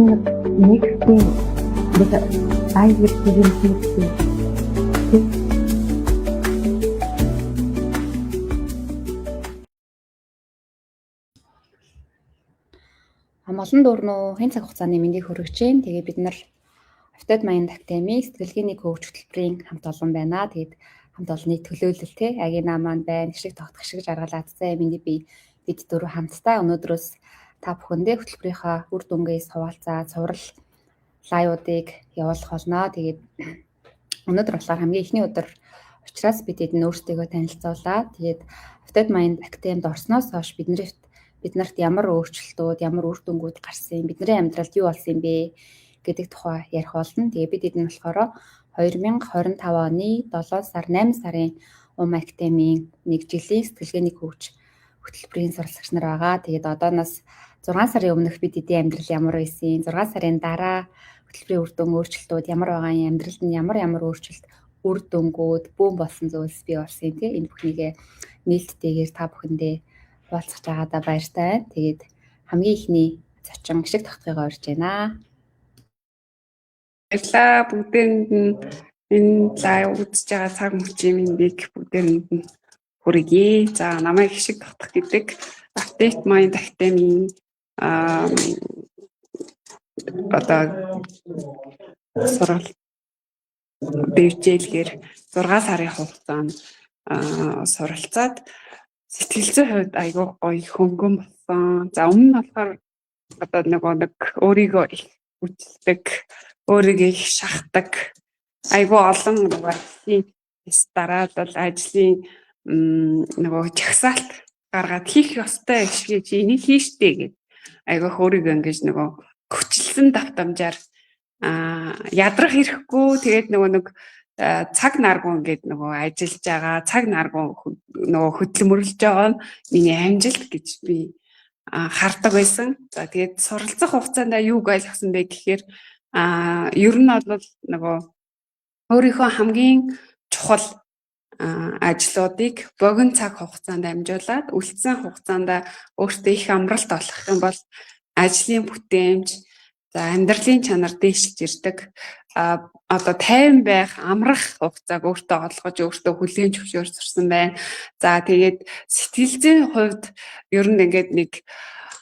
The next thing that I represent is Амгалан дүүрнүү хэн цаг хугацааны мэндийг хүргэж байна. Тэгээ бид нар Update Mind Academy сэтгэлгээний коуч хөтөлбөрийн хамт олон байна. Тэгээд хамт олонны төлөөлөл те Агина маань байна. Гişиг тогтох шиг жаргал Азтай миний би бид дөрөв хамтдаа өнөөдрөөс та бүхэндээ хөтөлбөрийнхаа үр дүнгээс хуваалцаа цуврал лайвуудыг явуулах болно. Тэгээд өнөөдөр болохоор хамгийн эхний өдөр учраас бид эдэн өөрсдийгөө танилцуулаад тэгээд Update Mind Academy-д орсноос хойш бид нарт ямар өөрчлөлтүүд, ямар үр дүнгууд гарсан, бидний амьдралд юу болсон юм бэ гэдэг тухай ярих болно. Тэгээ бид эдэн болохоор 2025 оны 7 сар 8 сарын Ум Академийн нэг жилийн сэтгэлгээний хөгж хөтөлбөрийн суралцагч нар байгаа. Тэгээд одооноос 6 сарын өмнөх бид эдийн амьдрал ямар байсан, 6 сарын дараа хөтөлбөрийн үр дүн өөрчлөлтүүд ямар байгаа юм, амьдралд нь ямар ямар өөрчлөлт, үр дүнгууд, бүүн болсон зүйлс бий болсон тийм энэ бүхнийг нээлттэйгээр та бүхэндээ хуваалцах байгаадаа баяртай байна. Тэгээд хамгийн ихний зочин гişиг тогтхойгоо урьж байна. Баярлалаа. Бүгдээрэнд нь энэ лайв үзэж байгаа цаг мөчийн мэндийг бүгдээрэнд нь хүргье. За намайг гişиг тогтох гэдэг Update Mind Academy одоо сургалт дэвжээлгээр 6 сарын хугацаанд суралцаад сэтгэл зүйн хувьд айгүй гоё хөнгөн болсон. За өмнө нь болохоор одоо нөгөө нэг өөрийгөө их хүчилдэг, өөрийгөө их шахдаг, айгүй олон нөгөө ажлын дараад бол ажлын нөгөө жагсаалт гаргаад хийх ёстой шиг чи энийг хийштэ гэд айгүй өөрийгөө ингэж нөгөө хүчилсэн давтамжаар ядрах ирэхгүй тэгээд нөгөө нэг цаг наргуу ингээд нөгөө ажиллаж байгаа цаг наргуу нөгөө хөдөлмөрлөж байгаа нь миний амжилт гэж би хардаг байсан. За тэгээд суралцах хугацаанд юуг ойлгосон бэ гэхээр ер нь бол нөгөө өөрийнхөө хамгийн чухал ажлуудыг богино цаг хугацаанд амжуулаад үлдсэн хугацаанд өөртөө их амралт олгох юм бол ажлын бүтээмж, за амьдралын чанар дээшилж ирдэг. Одоо тайван байх, амрах хугацааг өөртөө олгож, өөртөө хүлээн зөвшөөрч сурсан байна. За тэгээд сэтгэл зүйн хувьд ер нь ингээд нэг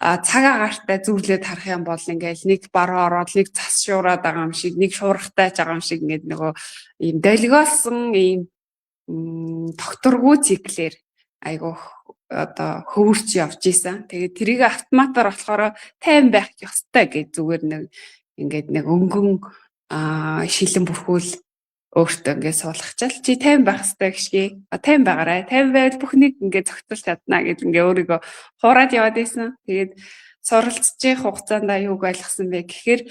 цаг агаартай зүрлээд харах юм бол ингээл нэг бараа ороод нэг цас шуураад байгаа юм шиг, нэг шуурхтай ч байгаа юм шиг ингээд нөгөө ийм долгиолсон ийм докторгүй циклээр айгүйх одоо хөвөрч явж исэн. Тэгээд тэрийг автоматар болохоор тайван байх ёстой гэж зүгээр нэг ингээд нэг өнгөн шилэн бүрхүүл өөртөө ингээд суулгачаал чи тайван байх ёстой гэшгээ. Тайван байгаарай. Тайван байвал бүхнийг ингээд зохицуулж чадна гэж ингээд өөрийгөө хуураад яваад исэн. Тэгээд суралцж хугацаанд юуг ойлгосон бэ гэхээр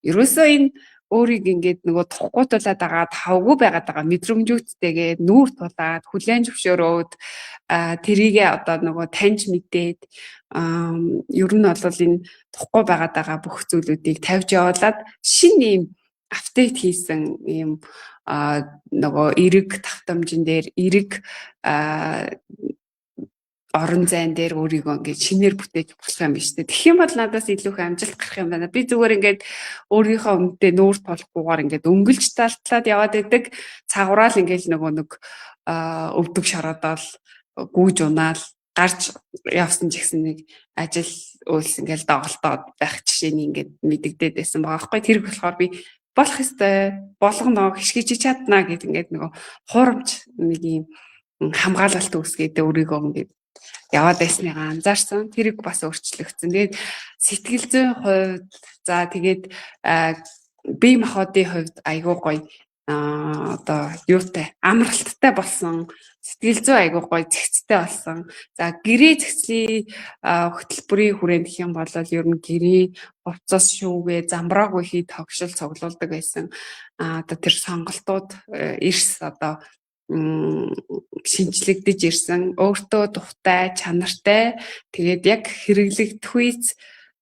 ерөөсөө энэ өөрийг ингээд нөгөө тухгүй тулаад байгаа тавгүй байгаад байгаа мэдрэмжүүдтэйгээ нүүр тулаад хүлээн зөвшөөрөөд тэрийгээ одоо нөгөө таньж мэдээд ер нь бол энэ тухгүй байгаад байгаа бүх зүйлүүдийг тавьж явуулаад шинэ ийм апдейт хийсэн ийм нөгөө эрэг тавтамжин дээр эрэг орон зайн дээр өөрийгөө ингээд шинээр бүтээж болох юм биш үү. Тэгэх юм бол надаас илүү их амжилт гарах юм байна. Би зүгээр ингээд өөрийнхөө өмнөдөө нүүр тулахгүйгээр ингээд өнгөлж талтлаад яваад байдаг. Цагуураал ингээд нөгөө нэг өвдөг шороодоол гүүж унаал гарч явсан ч гэсэн нэг ажил үйлс ингээд доголдоод байх жишээний ингээд мэдэгдээд байсан байгаа байхгүй. Тэр болохоор би болох ёстой, болгоно, хишгэж чаднаа гэд ингээд нөгөө хуурамч нэг юм хамгаалалт үүсгээд өөрийгөө ингээд яваад байсныгаа анзаарсан. Тэрийг бас өөрчлөгдсөн. Тэгээд сэтгэл зүйн хувьд за тэгээд бие махбодын хувьд айгүй гоё одоо юутай амралттай болсон, сэтгэл зүй айгүй гоё зэгцтэй болсон. За гэрээ зэгцлийн хөтөлбөрийн хүрээнд гэх юм бол ер нь гэрээ хувцас шүүгээ замбраагүй хий тогшил цуглуулдаг байсан. Одоо тэр сонголтууд эрс одоо шинчлэгдэж ирсэн. Өөртөө тухтай, чанартай. Тэгээд яг хэрэглэгдэх үе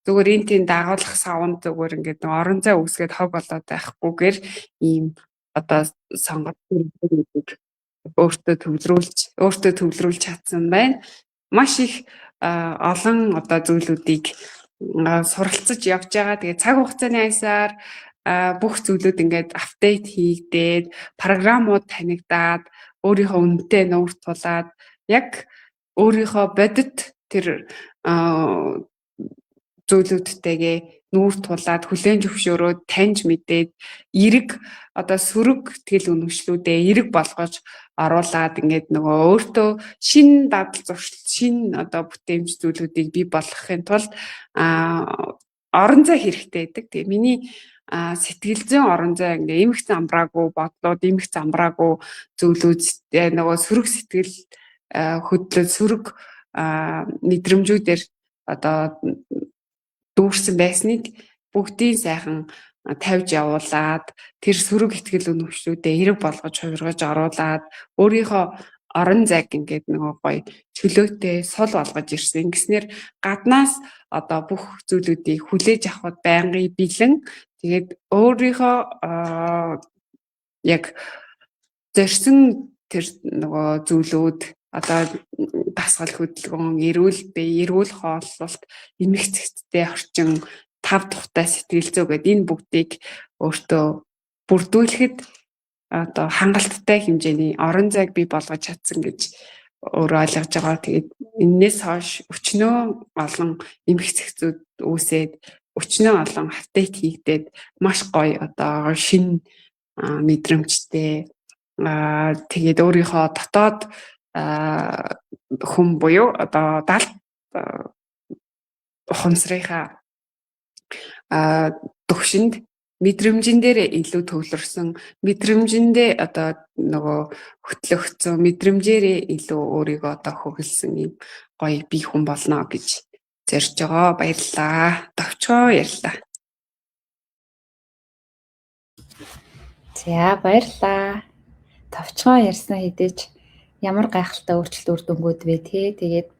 зүгээр энэ тийм дагуулах савнд зүгээр ингээд нэг орон зай үүсгээд хог болоод байхгүйгээр ийм одоо сонголт өөртөө төвлөрүүлж чадсан байна. Маш их олон одоо зүйлүүдийг суралцаж явж байгаа. Тэгээд цаг хугацааны аясаар бүх зүйлүүд ингээд update хийгдээд, програмууд танигдаад, өөрийнхөө үнэтэй нүүр тулаад, яг өөрийнхөө бодит тэр зүйлүүдтэйгээ нүүр тулаад, хүлээн зөвшөөрөөд, таньж мэдээд, эерэг одоо сөрөг сэтгэл үнэмшлүүдээ эерэг болгож оруулаад, ингээд нөгөө өөртөө шинэ дадал зуршил, шинэ одоо бүтээмж зүйлүүдийг бий болгохын тулд орон зай хэрэгтэй байдаг. Тэгээ миний сэтгэл зүйн орон зай ингээ эмх замбраагүй бодлууд, эмх замбраагүй зүйлүүд, нөгөө сөрөг сэтгэл хөдлөл, сөрөг мэдрэмжүүдээр одоо дүүрсэн байсныг бүгдийг сайхан тавьж явуулаад, тэр сөрөг итгэл үнэмшлүүдээ эерэг болгож хувиргаж оруулаад, өөрийнхөө орон зайг ингээд нөгөө гоё чөлөөтэй сул болгож ирсэн. Ингэснээр гаднаас одоо бүх зүйлүүдийг хүлээж авахд байнгын бэлэн, тэгээд өөрийнхөө яг зорьсон тэр нөгөө зүйлүүд, одоо дасгал хөдөлгөөн, эрүүл бие, эрүүл хооллолт, эмх цэгцтэй орчин, тав тухтай сэтгэл зүй гэдэг энэ бүгдийг өөртөө бүрдүүлэхэд одоо хангалттай хэмжээний орон зайг бий болгож чадсан гэж өөрөө ойлгож байгаа. Тэгээд энээс хойш өчнөө олон эмх цэгцүүд үүсээд, өчнөө олон update хийгдээд, маш гоё одоо шинэ мэдрэмжтэй, тэгээд өөрийнхөө дотоод хүн буюу одоо далд ухамсарынхаа төвшөнд мэдрэмжин дээр илүү төвлөрсөн, мэдрэмжиндээ одоо нөгөө хөтлөгдсөн, мэдрэмжээрээ илүү өөрийгөө одоо хөглөсөн юм гоё бие хүн болно гэж зорж байгаа. Баярлалаа. Товчгоо ярьлаа. За, баярлалаа. Товчгоо ярьсан хэдий ч ямар гайхалтай өөрчлөлт үр дүнгууд вэ те. Тэгээд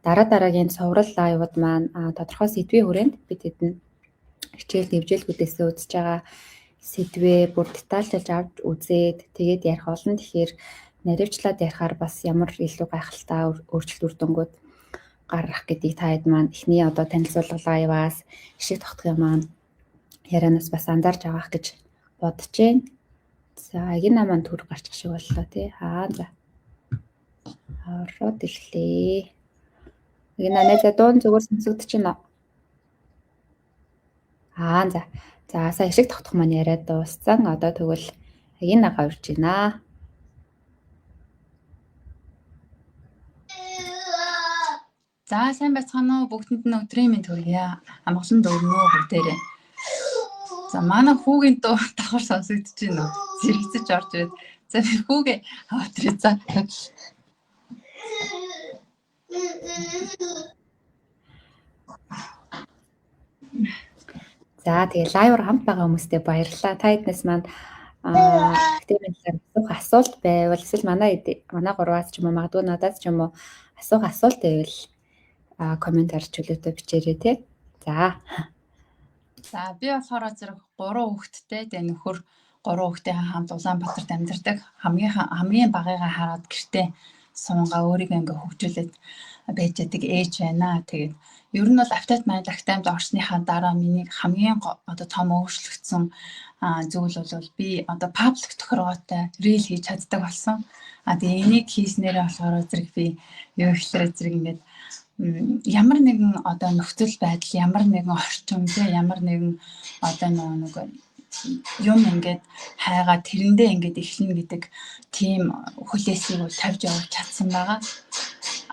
дараа дараагийн цуврал live ууд маань тодорхой сэдвийн хүрээнд бид хэдэн хичээл дэвжээлгүүдээс үзэж байгаа сэдвээ бүр детальчилж авч үзээд тэгээд ярих болно. Тэгэхээр наривчлаад ярихаар бас ямар илүү гайхалтай өөрчлөлт үр дүнгууд гарах гэдгийг та хэд маань эхний одоо танилцуулга live аас ишиг тогтхын маань ярианаас бас анзаарч авах гэж бодож байна. За, Агина маань төр гарчих шиг боллоо тий. Аа, за. Ороод ирлээ. Агина найзаа, дуун зүгээр сонсогдож байна уу? Аа, за. За, сая ишиг тогтох маань яриад дууссан. Одоо тэгвэл Агинагаа урьж байна. За, сайн байцгаана уу, бүгдэнд нь өдрийн мэнд хүргье. Амгалан дөрнөө бүгдээрээ. За, манай хүүгийн дуу давхар сонсогдож байна уу? Зэрэгцэж орж ирээд. За, би хүүгээ аваад ирээ. За. За, тэгээ live аар хамт байгаа хүмүүстээ баярлалаа. Та хэднээс маань академийн талаар асуух асуулт байвал, эсвэл манай гурваас ч юм уу, магадгүй надаас ч юм уу асуух асуулт байвал комментаар чөлөөтэй бичээрэй те. За. За, би болохоор зэрэг 3 хүүхэдтэй, тэгээ нөхөр, 3 хүүхдийнхээ хамт Улаанбаатарт амьдардаг. Хамгийн багыгаа хараад гэртээ сунгаа өөрийгөө ингээ хөгжүүлээд байж байдаг ээж байна. Тэгээд ер нь бол Update Mind Academy-д орсныхаа дараа миний хамгийн одоо том өөрчлөгдсөн зүйл бол би одоо public тохиргоотой reel хийж чаддаг болсон. А тэгээ энийг хийснээрээ болохоор зэрэг би юу гэхээр зэрэг ингээд ямар нэгэн одоо нөхцөл байдал, ямар нэгэн орчин тий, ямар нэгэн одоо нэг юм ингээд хайгаа тэрэндээ ингээд эхлэнэ гэдэг тийм хүлээсийг бол тавьж явуулж чадсан байгаа.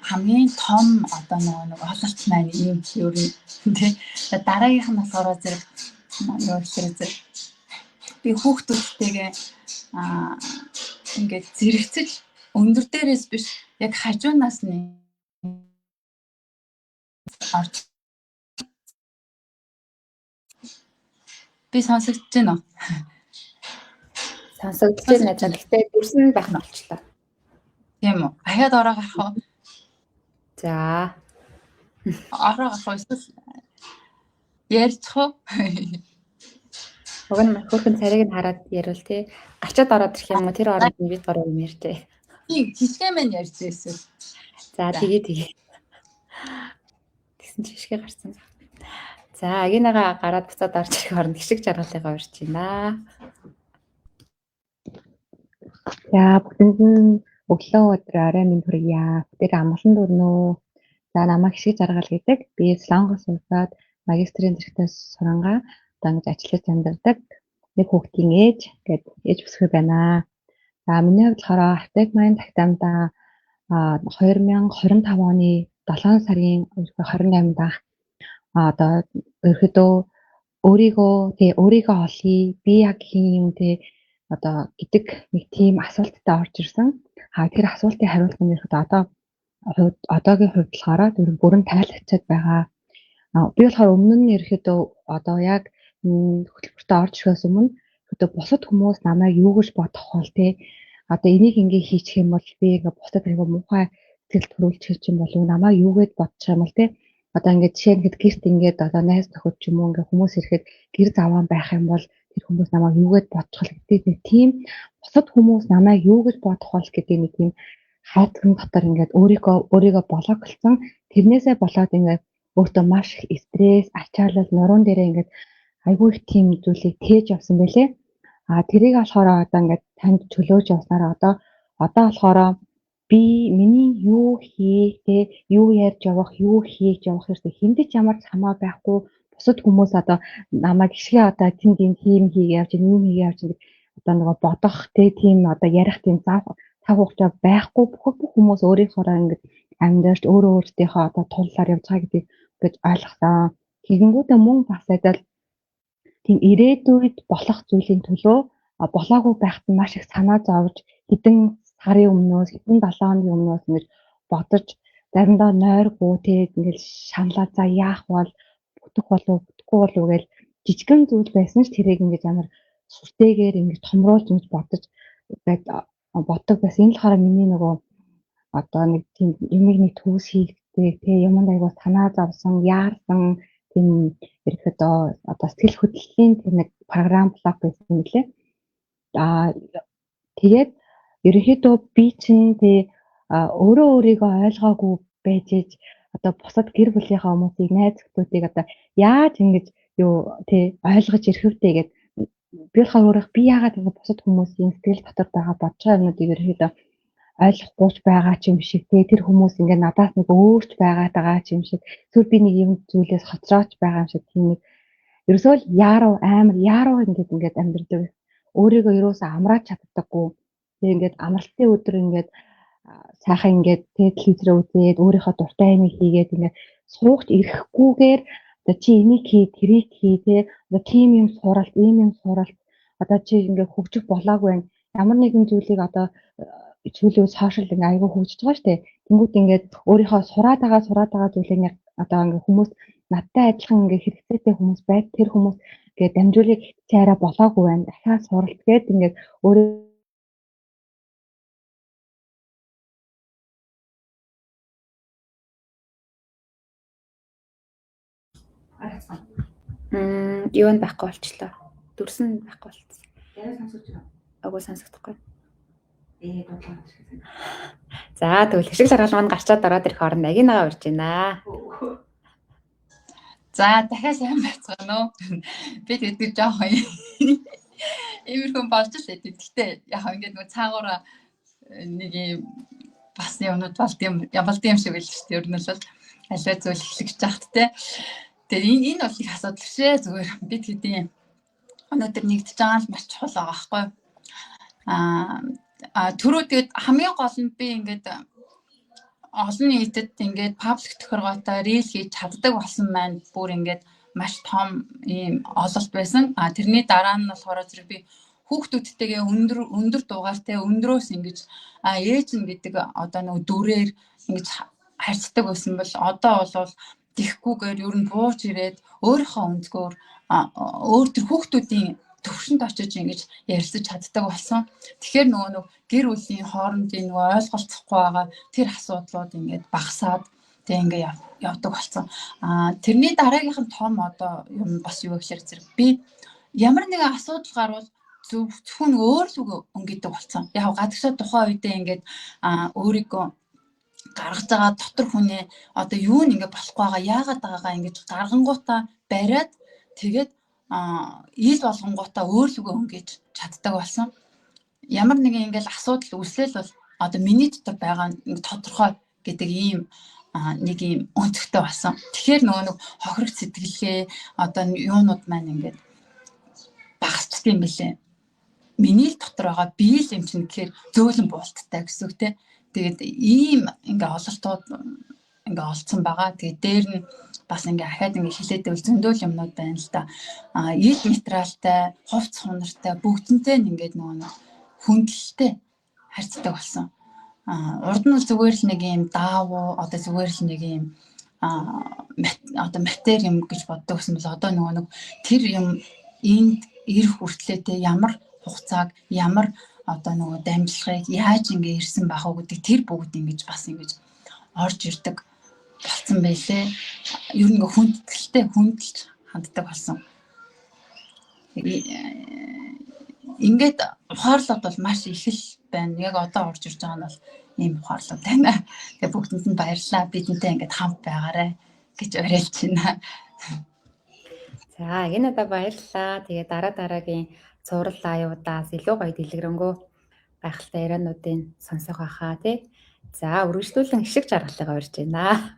Хамгийн том одоо нэг ололт маань ийм ер нь тий. Дараагийнх нь болохоор зэрэг юу гэхээр зэрэг би хүүхдүүдтэйгээ ингээд зэрэгцэл өндөр дээрээс биш, яг хажуунаас нь орж би сонсогдож байна уу? Сонсогдож байна. Гэхдээ дүрсэн байх нь болчлоо. Тийм үү? Ахиад ороо гарах уу? За. Ороо гарах уу? Эсвэл ярьчих уу? Уг нь хөөрхөн царайг нь хараад ярил тий. Гарчаад ороод ирэх юм уу? Тэр оронд нь бид гурав юм ярьжээ. Тийм, жижигхэн маань ярьж эсвэл. За, тэгээ тэгээ. Тэгсэн чи ишгэ гарсан. За, Агинагаа гараад буцаад орж ирэх хооронд хишиг жаргалыгаа урьж байна. За, бүгдэнд нь өглөө өдөр орой минь хүргье. Тэр амгалан дөрнөө. За, намайг хишиг жаргал гэдэг. Би Солонгос улсад магистрийн зэрэгтэй сурангаа одоо ингэж ажиллаж амьдардаг нэг хүүхдийн ээж гээд ээж бүсгүй байна. За, миний хувьд болохоор Attack Mind Academy-да 2025 оны 7 сарын 28-нд анх одоо ерөөдөө өөрийгөө тий өөрийгөө олъё, би яг хин юм тий одоо гэдэг нэг тийм асуулттай орж ирсэн. А тэр асуултын хариулт нь ерөөдөө одоо одоогийн хувьд болохоор тэр бүрэн тайлгчаад байгаа. Би болохоор өмнө нь ерөөдөө одоо яг хөтөлбөртөө орж ирэхээс өмнө ерөөдөө бусад хүмүүс намайг юу гэж бодох бол тий одоо энийг ингээ хийчих юм бол би ингээ бусдад айгүй муухай сэтгэл төрүүлчих юм болов намайг юу гэж бодчих юм бол тий одоо ингээд жишээ нь гэрт ингээд одоо найз нөхөд ч юм уу ингээ хүмүүс ирэхэд гэр заваан байх юм бол тэр хүмүүс намайг юу гэж бодчих вэ гэдэг нэг тийм бусад хүмүүс намайг юу гэж бодох бол гэдэг нэг тийм хайцхан дотор ингээд өөрийгөө блоклсон. Тэрнээсээ болоод ингээд өөртөө маш их стресс, ачаалал, нуруунд дээрээ ингээд айгүй их тийм зүйлийг тээж явсан байлээ. А тэрийг болохоор одоо ингээд танд чөлөөж явснараа одоо болохоор би миний юу хийх те юу ярьж явах, юу хийж явах хэрэгтэй хиндэж ямар ч хамаа байхгүй бусад хүмүүс одоо намайг ишгээ одоо тэнд юм хийм хийгээ явж ийм хийгээ явж гэдэг одоо нөгөө бодох те тийм одоо ярих тийм зав цаг хугацаа байхгүй бүх хүмүүс өөрийнхоороо ингэж амьдарч өөрөө өөртөөхөө одоо туллаар явж байгаа гэдгийг гэж ойлгосон. Тэгэнгүүтээ мөн бас адил тийм ирээдүйд болох зүйлийн төлөө болоогүй байхад нь маш их санаа зовж хэдэн сарын өмнөөс хэдэн 7 хоногийн өмнөөс ингэж бодож заримдаа нойргүй те ингээл шаналаа за яах бол бүтэх болов бүтэхгүй болов гэж жижигэн зүйл байсан ч тэрийг ингэж амар сүртэйгээр ингэж томруулж ингэж бодож байд боддог байсан. Энэ болохоор миний нөгөө одоо нэг тийм юмыг нэг төвс хийгдэг те юмд айгуу санаа зовсон, яарсан тийм ерөөхдөө одоо сэтгэл хөдлөлийн тэр нэг програм блок байсан юм лээ. Аа тэгээд ерөнхийдөө би чинь тий өөрөө өөрийгөө ойлгоогүй байж ээж одоо бусад гэр бүлийнхаа хүмүүсийг найз нөхдөдийг одоо яаж ингэж юу тий ойлгож ирэх вдэ гэд би болохоор өөрөөх би яагаад ингэ бусад хүмүүсийн сэтгэл дотор байгаа бодож байгаа юмнуудыг ерөнхийдөө ойлгохгүй ч байгаа ч юм шиг тий тэр хүмүүс ингээ надаас нэг өөрч байгаатайгаа ч юм шиг эсвэл би нэг юм зүйлээс хоцрооч байгаа юм шиг тийм нэг ерөөсөө л яаруу амар яаруу ингээд ингээд амьдардаг. Өөрийгөө ерөөсөө амрааж чаддаггүй. Тэг ингээд амралтын өдөр ингээд сайхан ингээд тэ телевизрээ үзээд өөрийнхөө дуртай юмыг хийгээд ингээд суугч ирэхгүйгээр одоо чи энийг хий, тэрийг хий тэ одоо тийм юм суралт, ийм юм суралт одоо чи ингээд хөгжих болоогүй байна. Ямар нэгэн зүйлийг одоо сүүлийн сошиал ингээ айгүй хөгжиж байгаа шүү дээ. Тэнгүүт ингээд өөрийнхөө сураад байгаа зүйлийг ингээ одоо ингээ хүмүүс надтай адилхан ингээ хэрэгцээтэй хүмүүс байт тэр хүмүүс ингээ дамжуулыг чи арай болоогүй байна. Дахиад суралт гээд ингээд өөрөө Юу нь байхгүй болчлоо. Дүрсэн байхгүй болчихсон. Яриа сонсож байна. Агуу сонсогдохгүй. Дуудлага. За тэгвэл хишиг жаргал маань гарчаад ороод ирэх хооронд Агинагаа урьж байна. За дахиад сайн байцгаана уу? Би тэдэг жоохон иймэрхүү болж л байдаг. Гэхдээ яг ингээд нөгөө цаагаараа нэг юм бас юмнууд болд юм болд юм шиг байл шүү дээ. Ер нь бол аливаа зүйл эхлэж яхад те. Тэгээд энэ бол их асуудал биш ээ. Зүгээр бид хэдийн өнөөдөр нэгдэж байгаа л маш чухал байгаа байхгүй. Аа түрүү тэгээд хамгийн гол нь би ингээд олон нийтэд ингээд паблик тохиргоотой рил хийж чаддаг болсон маань бүр ингээд маш том ийм ололт байсан. А тэрний дараа нь болохоор зэрэг би хүүхдүүдтэйгээ өндөр дугаартай өндрөөс ингэж ээж нь гэдэг одоо нөгөө дүрээр ингэж харьцдаг байсан бол одоо бол тэгхгүйгээр ер нь бууж ирээд өөрийнхөө өнцгөр өөр төр хүүхдүүдийн төвшөнд очиж ингэж ярилцаж чаддаг болсон. Тэгэхээр нөгөө нэг гэр бүлийн хоорондын нөгөө ойлголцохгүй байгаа тэр асуудлууд ингээд багасаад тэг ингээ явдаг болсон. Аа тэрний дараагийнх нь том одоо юм бас юу гэхээр зэрэг би ямар нэгэн асуудал гарвал зөвхөн өөр л үг өнгөдөг болсон. Яг гадагшаа тухайн үедээ ингээд өөрийгөө Гаргаж байгаа дотор хүнээ одоо юу нь ингээ болохгүй байгаа, яагаад байгаагаа ингэж гаргангуудаа бариад, тэгээд ил болгонгуудаа өөрлөгөө өнгөж чаддаг болсон. Ямар нэгэн ингээл асуудал үүслэл бол одоо миний дотор байгаа ингээ тодорхой гэдэг ийм нэг ийм өнцгтэй болсон. Тэгэхээр нөгөө нэг хохирог сэтгэлгээ одоо юунууд маань ингээд багасчт юм бэлээ. Миний л дотор байгаа би л юм чинь гэхээр зөөлөн буулттай гэсэн үг те. Тэгээд ийм ингээ ололтууд ингээ олцсон байгаа. Тэгээд дээр нь бас ингээ ахаад ингээ хилээд байвал зөндөөл юмнууд байна л да. Ил материалтай, хувц хунартай бүгдэнтэй нь ингээд нөгөө нэг хүндлэлтэй харьцдаг болсон. Урд нь бол зүгээр л нэг юм даавуу, одоо зүгээр л нэг юм одоо матери юм гэж боддог гэсэн бол одоо нөгөө нэг тэр юм энд ирэх хүртлээ те ямар хугацааг, ямар одоо нөгөө дамжлагыг яаж ингээ ирсэн байх уу гэдэг тэр бүгд ингэж бас ингэж орж ирдэг болцсон байлээ. Ер нь ингээ хүндэтгэлтэй хүндэлж ханддаг болсон. Ингээд ухаарлууд бол маш их л байна. Яг одоо орж ирж байгаа нь бол ийм ухаарлууд байна. Тэгээ бүгдэнд нь баярлалаа. Бидэнтэй ингээд хамт байгаарай гэж уриалж байна. За, энэ удаа баярлалаа. Тэгээ дараа дараагийн цуврал лайвуудаас илүү гоё дэлгэрэнгүй гайхалтай яриануудыг сонсох байхаа тий. За, үргэлжлүүлэн ишиг жаргалыг урьж байна.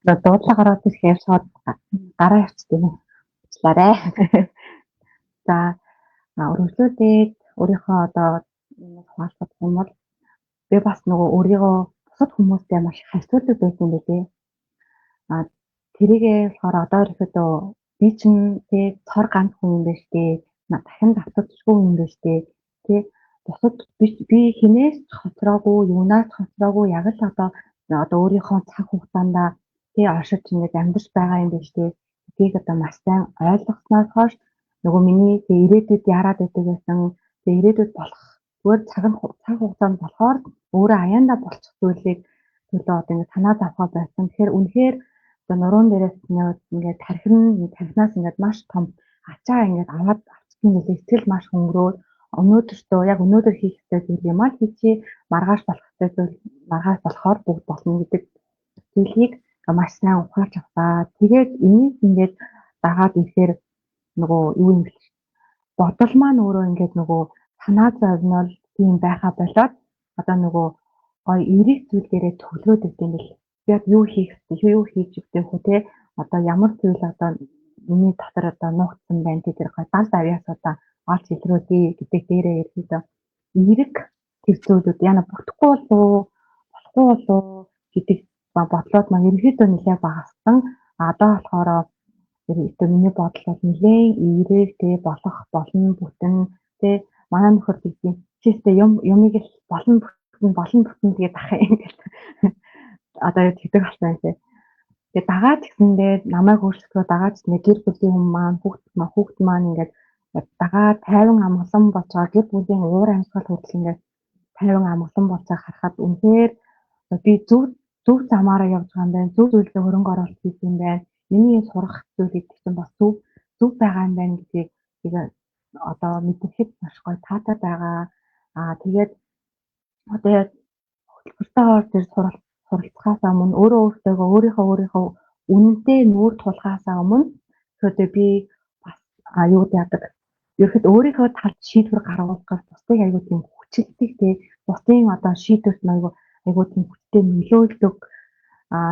За, дуудлага ороод ирэхээр шууд гараа явчихдаг юм. Уучлаарай. За, үргэлжлүүлээд өөрийнхөө одоо хуваалцах юм бол би бас нөгөө өөрийгөө бусад хүмүүстэй маш их харьцуулдаг байсан байлээ. Тэрийгээ болохоор одоо ирэхэд би чинь тий цор ганц хүн юм байна штэ. Дахин давтагдчихгүй юм байна штэ. Тий бусад би хинээс ч хоцроогүй, юунаас ч хоцроогүй яг л одоо өөрийнхөө цаг хугацаанд тий оршиж ингээд амьдарч байгаа юм байна штэ. Гэдгийг одоо маш сайн ойлгосноос хойш нөгөө миний тий ирээдүйд яарад байдаг байсан. Тий ирээдүйд болох зүгээр цаг хугацаанд болохоор өөрөө аяндаа болчих зүйлийг төлөө одоо ингээд санаа зовхоо байсан. Тэгэхээр үнэхээр одоо нуруун дээрээс ингээд тархинаас ингээд маш том ачаа ингээд аваад авчих юм билээ. Сэтгэл маш хөнгөрөөд өнөөдөртөө яг өнөөдөр хийх ёстой зүйл юм аа хийчихье. Маргааш болох ёстой зүйл маргааш болохоор бүгд болно гэдэг зүйлийг маш сайн ухаарч авсаа. Тэгээд энийг ингээд дагаад ирэхээр нөгөө юу юм бэл бодол маань өөрөө ингээд нөгөө санаа зовнил тийм байхаа болоод одоо нөгөө гоё эерэг зүйл дээрээ төвлөрөөд ирд юм бэл. Яг юу хийх ёстой, юу хийж өгдөг хөө те одоо ямар зүйл одоо миний дотор одоо нуугдсан байна те тэр гоё дал давьяас одоо олж илрүүлье гэдэг дээрээ ерөөдөө эерэг тэр зүйлүүд яна бүтэхгүй болов болохгүй болов гэдэг бодлоод маань ерөнхийдөө нэлээд багассан. Одоо болохоор ерөнхийдөө миний бодол бол нэлээд эерэг те болох болно бүтэн те манай нөхөр тэгдэг чистэ юм юмыг л болно бүтэн болно бүтэн тэгээд ах юм гэл одоо тэгдэг болсон юм тий. Тэгээд дагаад гэсэндээ намайг өөрчлөхөө дагаад нэг гэр бүлийн хүн маань хүүхд маань ингээд дагаа тайван амгалан болж байгаа гэр бүлийн уур амьсгал хүртэл ингээд тайван амгалан болж байгаа харахад үнэхээр би зөв замаараа явж байгаа юм байна. Зөв зүйлээ хөрөнгө оруулалт хийх юм байна. Миний сурах зүйл гэдэг чинь бас зөв байгаа юм байна гэдгийг одоо мэдрэхэд маш гоё таатай байгаа. Тэгээд одоо хөтөлбөртөө тэр суралцахаас өмнө өөрөө өөртөөгөө өөрийнхөө үнэнтэй нүүр тулахаас өмнө тэгэхээр би бас юу яадаг. Ерхэд өөрийнхөө талд шийдвэр гаргуулах бусдыг айгүй тийм хүчилдэг те бусдын одоо шийдвэрт айгүй тийм хүчтэй нөлөөлдөг.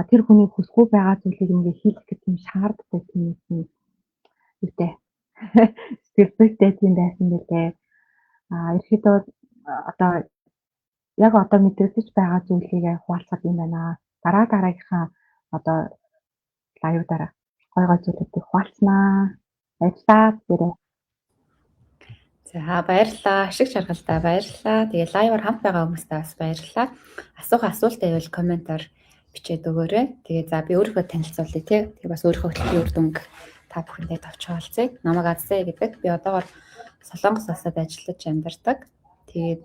Тэр хүний хүсэхгүй байгаа зүйлийг ингээ хийх гэх тийм шаардлагатай тийм юутай сэтгэл зүйтэй тийм байсан байлээ. Ерөөхдөө одоо яг одоо мэдрэгдэж байгаа зүйлийг хуваалцах юм байна. Дараа дараагийнхаа одоо лайвдаараа гой гой зүйлүүдийг хуваалцнаа. Баярлалаа бүгдээрээ. За, баярлалаа. Ашиг жаргалтай баярлалаа. Тэгээ лайваар хамт байгаа хүмүүстээ бас баярлалаа. Асуух асуулт байвал комментоор бичээд өгөөрэй. Тэгээ за би өөрийгөө танилцуулъя тий. Тэгээ бас өөрийнхөө хөтөлбөрийн үр дүнг та бүхэндээ товчхон холцъя. Намайг Азсаа гэдэг. Би одоогор Солонгос улсад ажиллаж амьдардаг. Тэгээд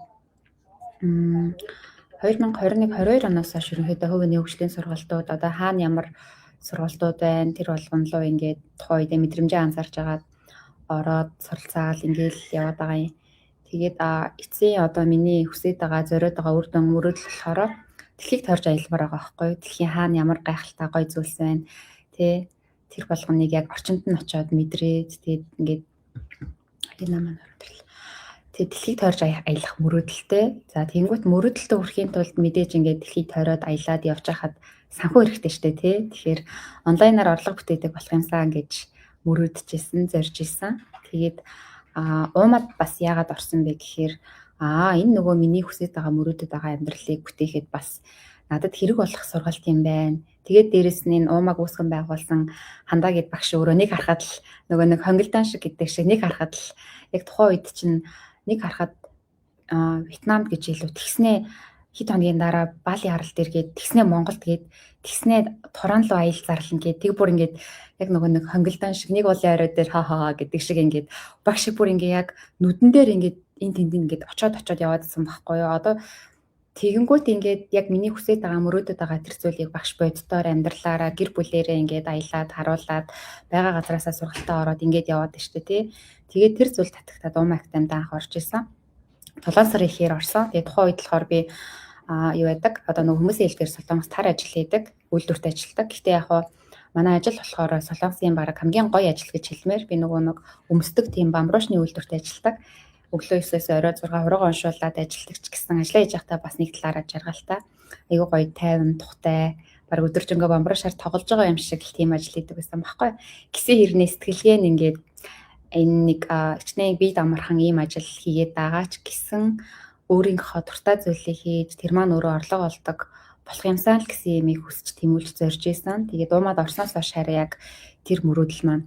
2021 22 оноос хойш ерөнхийдөө хувийн хөгжлийн сургалтууд одоо хаана ямар сургалтууд байна тэр болгоно руу ингээд тухайн үедээ мэдрэмжээ анзаарч агаад ороод суралцаал ингээл яваад байгаа юм. Тэгээд эцсийн одоо миний хүсэж байгаа, зориод байгаа үр дүн, мөрөөдөл болохоор дэлхийг тойрж аялмаар байгаа байхгүй юу? Дэлхийн хаана ямар гайхалтай гоё зүйлс байна. Тэ, тэр болгоныг яг орчинд нь очиод мэдрээд, тэгээд ингээд энэ маань ороод ирлээ. Тэгээд дэлхийг тойрж аялах мөрөөдөлтэй. За, тэгэнгүүт мөрөөдөлтөд хүрэхийн тулд мэдээж ингээд дэлхийг тойроод аялаад явж байхад санхүү хэрэгтэй штэ, тий. Тэгэхээр онлайнаар орлого бүтээдэг болох юмсан гэж мөрөөдөжсэн, зорж исэн. Тэгээд уумад бас яагаад орсон бэ гэхээр энэ нөгөө миний хүсэж байгаа, мөрөөдөд байгаа амьдралыг бүтээхэд бас надад хэрэг болох сургалт юм байна. Тэгээд дээрэс нь энэ уумаг үүсгэн байгуулсан Хандаа гэд багш өөрөө нэг харахад л нөгөө нэг хонголдон шиг гэдэг шиг, нэг харахад л яг тухайн үед чинь нэг харахад Вьетнамд гэж илүү, тэгснээ хэд хоногийн дараа Бали арал дээр гээд, тэгснээ Монголд гээд, тэгснээ Туран руу аялал зарлана гээд, тэг бүр ингээд яг нөгөө нэг хонголдон шиг нэг уулын орой дээр ха ха гэдэг шиг ингээд багш бүр ингээд яг нүдэн дээр ингээд энэ тэнд ингээд очоод очоод яваадсан байхгүй юу. Одоо тэгэнгүүт ингээд яг миний хүсэж байгаа, мөрөөдөд байгаа тэр зүйлийг багш боддоор амьдралаараа, гэр бүлээрээ ингээд аялаад харуулад, байгаа газараасаа сургалтаа ороод ингээд яваад штэ, тий. Тэгээд тэр зүйл татагтаад Ума Академид анх орж исэн. 7 сарын ихээр орсон. Тэгээд тухайн үед болохоор би юу яадаг? Одоо нөгөө хүмүүсийн хэлдгээр Солонгос тар ажил хийдэг, үйлдвэрт ажилладаг. Гэхдээ яг хуу манай ажил болохоор Солонгосын бараг хамгийн гоё ажил гэж хэлмээр, би нөгөө нэг өмсдөг тийм бамбруушны үйлдвэрт ажилладаг. Өглөө 9-өөс орой 6 хуруугаа уншуулад ажилладаг ч гэсэн ажиллаа хийж байхдаа бас нэг талаараа жаргалтай. Айгуу гоё, тайван, тухтай, бараг өдөржингөө бамбруушаар тоглож байгаа юм шиг л тийм ажил хийдэг байсан байхгүй. Гисэн хэрнээ сэтгэлгээ нь ингээд энэ нэг хичнээн бид амархан ийм ажил хийгээд байгаа ч гэсэн өөрийнхөө дуртай зүйлийг хийж, тэр маань өөрөө орлого олдог болох юмсан л гэсэн юмыг хүсч, тэмүүлж, зорж исэн. Тэгээд уумад орсноос хойш харин яг тэр мөрөөдөл маань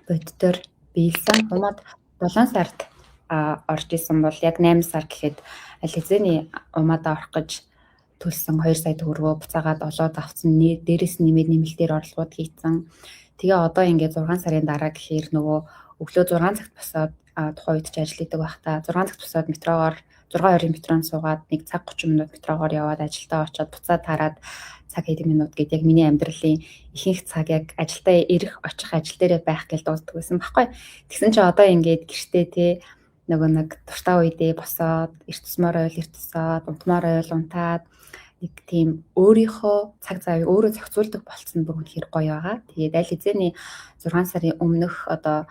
боддоор биелсэн. Уумад 7 сард орж исэн бол яг 8 сар гэхэд аль хэзээний уумадаа орох гэж төлсөн 2 сая төгрөгөө буцаагаад олоод авсан. Дээрээс нь нэмээд нэмэлтээр орлогууд хийцэн. Тэгээ одоо ингээд 6 сарын дараа гэхээр нөгөө өглөө 6 цагт босоод, тухайн үед ч ажил хийдэг байхдаа 6 цагт босоод, метрогоор 6:20 метронд суугаад, нэг цаг 30 минут метрогоор яваад, ажилдаа очиод, буцаад тараад цаг хэдэн минут гээд яг миний амьдралын ихэнх цаг яг ажилдаа ирэх, очих, ажил дээрээ байх гэж дуусдаг байсан байхгүй. Тэгсэн чинь одоо ингээд гэртээ, те, нөгөө нэг дуртай үедээ босоод, эрт тусмаар байвал эрт босоод, унтмаар байвал унтаад, нэг тийм өөрийнхөө цаг завыг өөрөө зохицуулдаг болцсон бүр үнэхээр гоё байгаа. Тэгээд аль хэзээний 6 сарын өмнөх одоо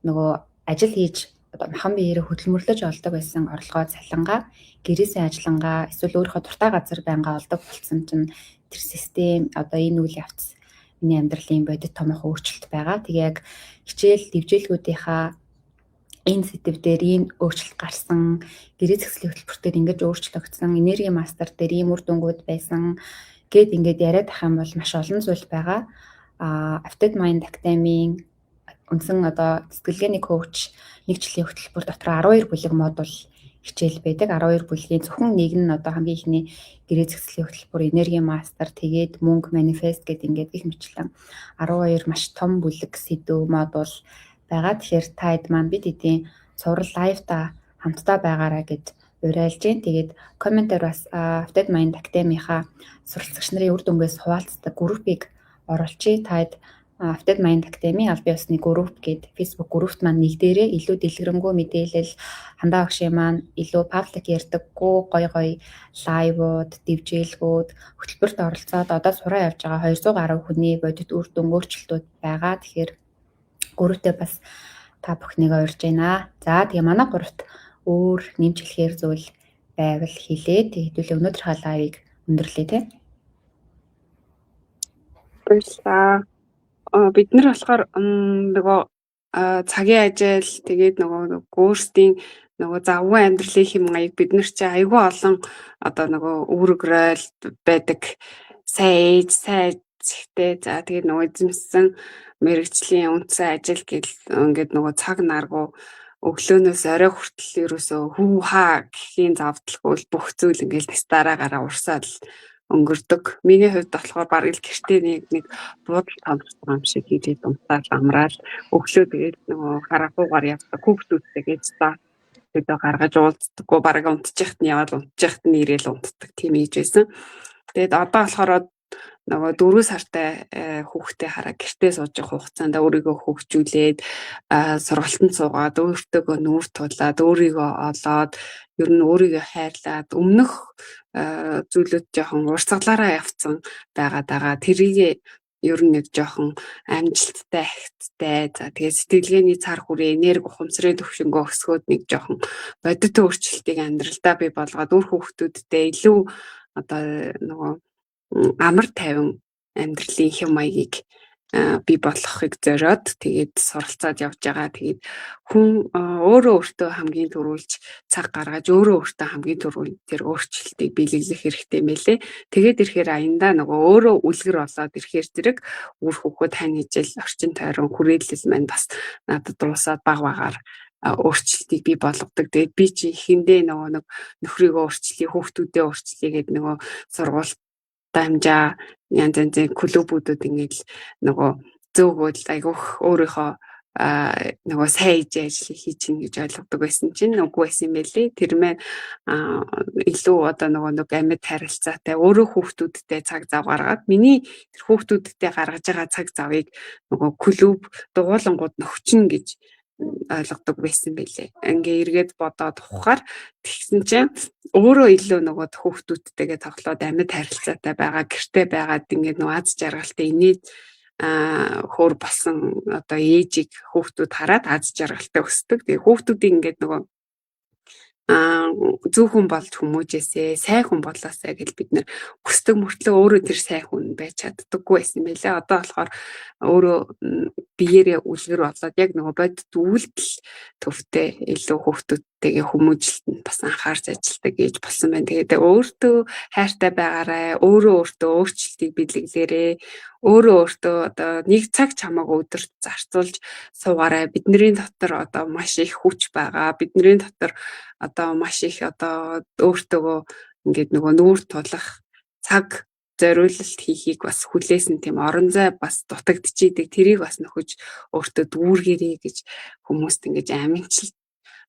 нөгөө ажил хийж, одоо махан биеэрээ хөдөлмөрлөж олдог байсан орлогоо цалингаа гэрээсээ ажиллангаа эсвэл өөрийнхөө дуртай газар байнгаа олдог болцсон чинь тэр систем, одоо энэ үйл явц миний амьдралын бодит томоохон өөрчлөлт байгаа. Тэгээ яг хичээл дэвжээлгүүдийнхаа энэ сэдэв дээр ийм өөрчлөлт гарсан, гэрээ зэгслийн хөтөлбөр дээр ингэж өөрчлөгдсөн, энерги мастер дээр ийм үр дүнгууд байсан гэд ингээд яриад ах юм бол маш олон зүйл байгаа. Update Mind Academy-ийн үндсэн одоо сэтгэлгээний коуч нэг жилийн хөтөлбөр дотор 12 бүлэг модуль хичээл байдаг. 12 бүлгийн зөвхөн нэг нь одоо хамгийн ихний гэрээ зэгслийн хөтөлбөр, энерги мастер, тэгээд мөнгө, манифест гэдэг ингээд гих мэтлэн 12 маш том бүлэг, сэдв, модуль байгаа. Тэгэхээр та хэд маань бид эдийн цуврал live-та хамтдаа байгаарай гэд уриалж гин. Тэгээд комментээр бас Update Mind Academy-ха суралцагч нарын үр дүнгээс хуваалцдаг группийг оруулчихъя. Та хэд Update Mind Academy аль бие усны групп гээд Facebook группт маань нэгдээрээ илүү дэлгэрэнгүй мэдээлэл, Хандаа багшийн маань илүү public ярьдаггүй гоё гоё live-ууд, дэвжээлгүүд, хөтөлбөрт оролцоод одоо сураа явж байгаа 200 гаруй хүний бодит үр дүн, өөрчлөлтүүд байгаа. Тэгэхээр групптэй бас та бүхнийг урьж байна. За, тэгээ манай гуравт өөр нэмж хэлэхээр зүйл байвал хэлээ. Тэгээ хэдүүлээ өнөөдрийнхөө live-ыг өндөрлөе, те. Баярлалаа. Бид нар болохоор нөгөө цагийн ажил, тэгээд нөгөө өөрсдийн нөгөө завгүй амьдралын хэм маяг, бид нар чи айгүй олон одоо нөгөө үүрэг роль байдаг. Сайн ээж, сайн зэгтэй. За, тэгээд нөгөө эзэмшсэн мэргэжлийн үндсэн ажил гэл ингээд нөгөө цаг наргуу, өглөөнөөс орой хүртэл ерөөсөө хүү хаа гэхийн завдалгүй бүх зүйл ингээл тастаараа урсаад өнгөрдөг. Миний хувьд болохоор бараг л гэртээ нэг нэг буудал томрсон юм шиг хийж унтаал амраал, өглөө тэгээд нөгөө харахуугаар явдаг, хүүхдүүдтэйгээ за өдөө гаргаж уулздаггүй, бараг унтчихт нь яваад, унтчихт нь ирээл унтдаг тийм ээж байсан. Тэгээд одоо болохоор Нөгөө 4 сартай хүүхдээ хараа гэртээ сууж явах хугацаанд өөрийгөө хөгжүүлээд, сургалтанд суугаад, өөртөөгөө нүүр тулаад, өөрийгөө олоод, ер нь өөрийгөө хайрлаад, өмнөх зүйлүүд жоохон урсгалаараа явцсан байгаад байгаа. Тэрийг ер нь нэг жоохон амжилттай, ахицтай. За, тэгээд сэтгэлгээний цар хүрээ, энерги, ухамсарын төвшөнгөө өсгөөд нэг жоохон бодит өөрчлөлтийг амьдралдаа бий болгоод үр хүүхдүүдтэй илүү одоо нөгөө амар тайван амьдралын хэв маягийг бий болгохыг зориод, тэгээд суралцаад явж байгаа. Тэгээд хүн өөрөө өөртөө хамгийн түрүүлж цаг гаргаж, өөрөө өөртөө хамгийн түрүүнд тэр өөрчлөлтийг биелүүлэх хэрэгтэй мэлээ. Тэгээд ирэхээр аяндаа нөгөө өөрөө үлгэр болоод ирэхээр зэрэг үр хүүхэд, хань хижил, орчин тойрон, хүрээлэл маань бас надад дуусаад баг багаар өөрчлөлтийг бий болгодог. Тэгээд би чи эхэндээ нөгөө нэг нөхрийгөө өөрчлөе, хүүхдүүдээ өөрчлөе гэдэг нөгөө сургууль дамжаа янз янзын клубүүдүүд ингээд нөгөө зөөгөөд айгүйх өөрийнхөө нөгөө сайн ээж ажлыг хийж гин гэж ойлгодог байсан чинь үгүй байсан юм байлээ. Тэр мэн илүү одоо нөгөө нэг амьд харилцаатай, өөрөө хүүхдүүдтэй цаг зав гаргаад, миний тэр хүүхдүүдтэй гаргаж байгаа цаг завыг нөгөө клуб дугуулангууд нөхчин гэж ойлгодог байсан байлээ. Ингээ эргээд бодоод ухахаар тэгсэн чинь өөрөө илүү нөгөө хүүхдүүдтэйгээ тоглоод, амьд харилцаатай байгаа, гэрте байгаад ингээд нөгөө аз жаргалтай инээд хөөр болсон одоо ээжийг хүүхдүүд хараад аз жаргалтай өсдөг. Тэгээ хүүхдүүдийг ингээд нөгөө зөв хүн болж хүмүүжээсээ, сайн хүн болоосай гэж бид нэр хүсдэг мөртлөө өөрөө тэр сайн хүн байж чаддаггүй байсан байлээ. Одоо болохоор өөрөө биеэрээ үлгэр болоод, яг нөгөө бодит үйлдэл төвтэй илүү хүүхдүүдтэйгээ хүмүүжлэлтэнд бас анхаарч ажилладаг гэж болсон байна. Тэгээд өөртөө хайртай байгаарай, өөрөө өөртөө өөрчлөлтийг бэлэглээрэй, өөрөө өөртөө одоо нэг цаг чамаагүй өдөрт зарцуулж суугаарай. Бидний дотор одоо маш их хүч байгаа. Бидний дотор одоо маш их одоо өөртөөгөө ингээд нөгөө нүүр тулах цаг зориулалт хийхийг бас хүлээсэн тийм орон зай бас дутагдчихийдэг. Тэрийг бас нөхөж өөртөө дүүргэрэй гэж хүмүүст ингэж амжилт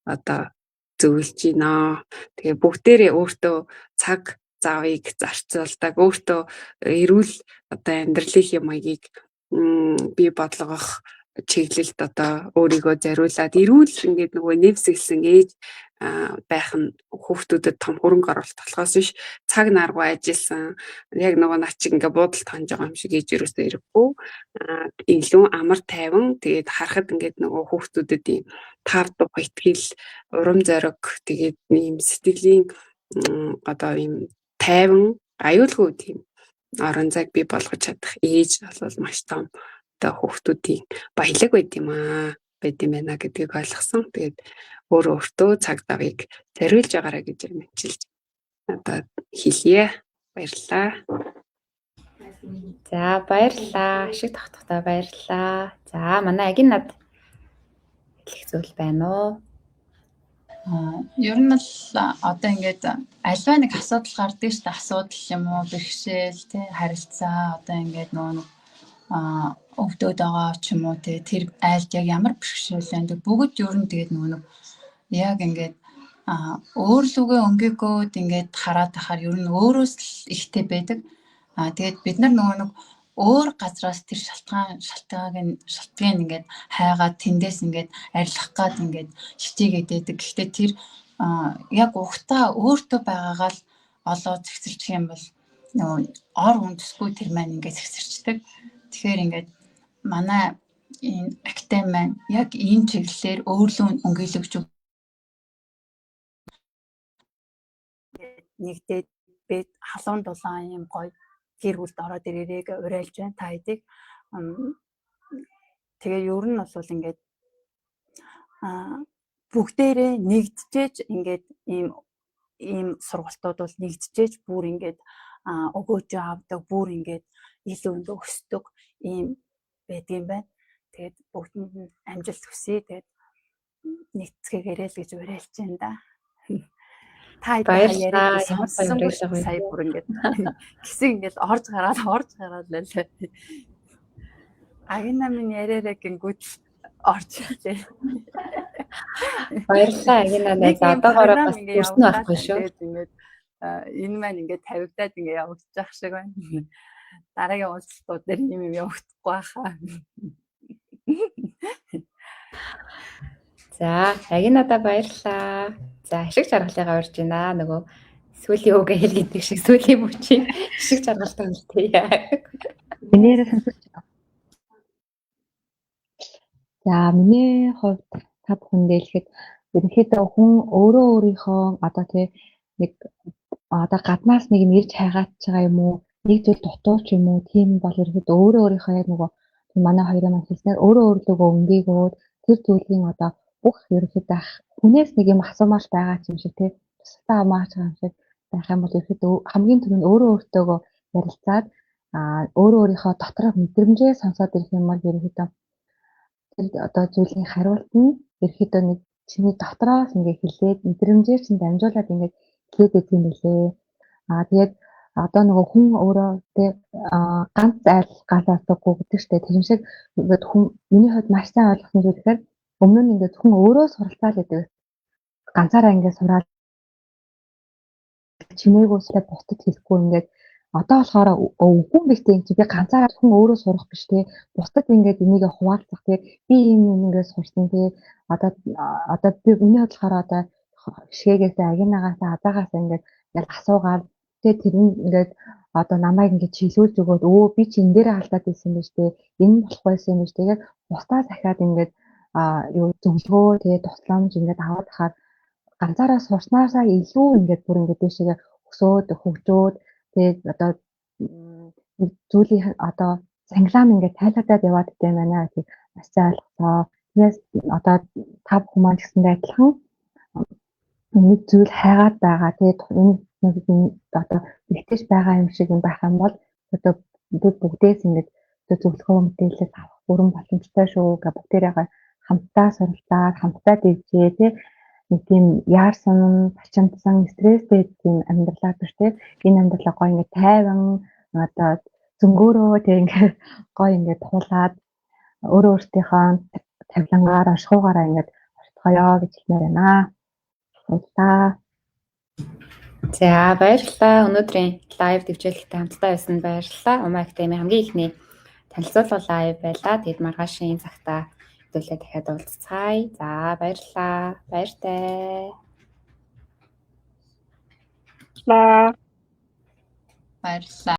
одоо зөвлөж байна. Тэгээ бүгдээрээ өөртөө цаг завыг зарцуулдаг, өөртөө эрүүл одоо амьдралын маягийг бий болгох чиглэлд одоо өөрийгөө зориулаад, эрүүл ингээд нөгөө нэвсгэлсэн ээж байх нь хүүхдүүдэд том хөрөнгө оруулалт болохоос биш, цаг наргүй ажилласан, яг нөгөө над чиг ингээ буудалд хонж байгаа юм шиг ээж ерөөсөө ирэхгүй, илүү амар тайван, тэгээд харахад ингээд нөгөө хүүхдүүдэд ийм тав дух, итгэл, урам зориг, тэгээд ийм сэтгэлийн одоо ийм тайван, аюулгүй тийм орон зайг бий болгож чадах ээж бол маш том одоо хүүхдүүдийн баялаг байд юм аа байд юм байна гэдгийг ойлгосон. Тэгээд өөрөө өөртөө цаг давыг зориулж байгаарай гэж мэдчилж одоо хэлье. Баярлалаа. За, баярлалаа. Ашиг тогтохдоо баярлалаа. За, манай агин над хэлэх зүйл байна уу? Ер нь л одоо ингээд альва нэг асуудал гардаг шүү дээ. Асуудал юм уу, бэрхшээл, тий, харилцаа, одоо ингээд нөгөө өвдөд байгаа ч юм уу, тий, тэр айлд яг ямар бэрхшээл байна. Тэг бүгд ер нь тэгээд нөгөө нэг яг ингээд өөр лүгээ өнгөгөөд ингээд хараад байхаар ер нь өөрөөс л ихтэй байдаг. Тэгээд бид нар нөгөө нэг өөр газраас тэр шалтгаан шалтгааг шалтгаан ингээд хайгаад, тэндээс ингээд арилгах гад ингээд хичээгээд байдаг. Гэхдээ тэр яг угтаа өөртөө байгаагаа л олоод зэгцэрчих юм бол нөгөө ор үндэсгүй тэр маань ингээд зэгцэрчдэг. Тэгэхээр ингээд манай энэ академи маань яг ийм чиглэлээр өөрлөө өнгөлөгч нэгдээд бид халуун дулаан ийм гоё гэр бүлд ороод ирээрэй гэж уриалж байна та хэдийг. Тэгээ ер нь бол ингээд бүгдээрээ нэгджээж ингээд ийм ийм сургалтууд бол нэгджээж бүр ингээд өгөөжөө авдаг, бүр ингээд илүү ингээд өсдөг ийм байдгийм байна. Тэгээд бүгдэнд нь амжилт хүсье. Тэгээд нэгцгээгээрэй л гэж уриалж байна да. Та баярлалаа. Сонссон сая бүр ингээд гисэг ингээд орж гараад орж гараад лээ. Агина минь яриараа гингүүт орж ирлээ. Баярлалаа, Агина найз. Одоогоороо бас хүрсэн байхгүй шүү. Тэгээд ингээд энэ маань ингээд тавигдаад ингээд явагдчих шиг байна. Дараагийн уулзалтууд дээр юм юм явагдахгүй байхаа. За, Агинада баярлалаа. За, ашиг жаргалыгаа урьж байна. Нөгөө сүүлийн үгээ хэл гэдэг шиг сүүлийн мөчийн ашиг жаргалтай үлдээе. Миний яриа сонсож байна. За, миний хувьд та бүхэндээ хэлэхэд ерөнхийдөө хүн өөрөө өөрийнхөө одоо тий нэг одоо гаднаас нэг юм ирж хайгаад ч байгаа юм уу, нэг зүйл дутуу ч юм уу, тийм бол ерөнхийдөө өөрөө өөрийнхөө яг нөгөө манай хоёрын маань хэлснээр өөрөө өөрлөгөө өнгийгөөд тэр зүйлийн одоо бүх ерөнхийдөө хүнээс нэг юм асуумаар байгаа юм шиг тий тусалтай авмаар байгаа юм шиг байх юм бол ерөнхийдөө хамгийн түрүүнд өөрөө өөртөөгөө ярилцаад өөрөө өөрийнхөө доторх мэдрэмжээ сонсоод ирэх юм бол ерөнхийдөө тэр одоо зүйлийн хариулт нь ерөнхийдөө нэг чиний дотроос ингээ хэлээд мэдрэмжээр чинь дамжуулаад ингээд хэлээд өгдөг юм билээ. Тэгээд одоо нөгөө хүн өөрөө тий ганц айл гал олдоггүй гэдэг штэ. Тэр шиг ингээд хүн миний хувьд маш сайн ойлгосон зүйл гэхээр өмнө нь ингээд хүн өөрөө суралцаал гэдэг. Ганцаараа ингээд сураад чимээгүй сая бусдад хэлэхгүй ингээд одоо болохоор үгүй юм биш тийм чи би ганцаараа хүн өөрөө сурах биш тий бусдад ингээд энийгээ хуваалцах тий би ийм юм ингээд сурсан тий одоо би миний хувьд болохоор одоо шигээгээсээ агинагаасаа азаагаасаа ингээд яг асуугаад тий тэр нь ингээд одоо намайг ингээд чиглүүлж өгөөд өө би чи энэ дээрээ алдаад байсан биш тий энэ болох байсан юм биш тэгээд бусдаас ахаад ингээд юу зөвлөгөө тий тусламж ингээд аваад хахаар ганцаараа сурснаасаа илүү ингээд бүр ингээд дэшегээ өсөөд хөгжөөд тэгээд одоо нэг зүйлийн одоо цанглаам ингээд тайлагдаад яваад идэв байна гэдгийг маш сайн ойлголоо. Тэгээс одоо та бүхэн маань гэсэндээ адилхан нэг зүйл хайгаад байгаа. Тэгээд энэ нэг одоо бэлтгэж байгаа юм шиг юм байх юм бол одоо бид бүгдээс ингээд зөвлөгөө мэдээлэл авах бүрэн боломжтой шүү гэ бүгдээрээ хамтдаа суралцаад хамтдаа дэвжээ тий нэг тийм яарсан, бачимдсан, стресстэй тийм амьдралаа биш тий. Энэ амьдралаа гоё ингээд тайван одоо зөнгөөрөө тий ингээд гоё ингээд туулаад өөрөө өөртөөхөө тавилангаар оршихугаараа ингээд ортгоё гэж хэлмээр байна. Баярлалаа. За баярлалаа. Өнөөдрийн live дэвжээлэгтэй хамтдаа байсан баярлалаа. Умаа Академи хамгийн ихний танилцуулга live байлаа. Тэгэд маргаашийн цагтаа хэдүүлээ дахиад уулзцаая. За баярлалаа. Баяртай. Баярлалаа. Баярлалаа.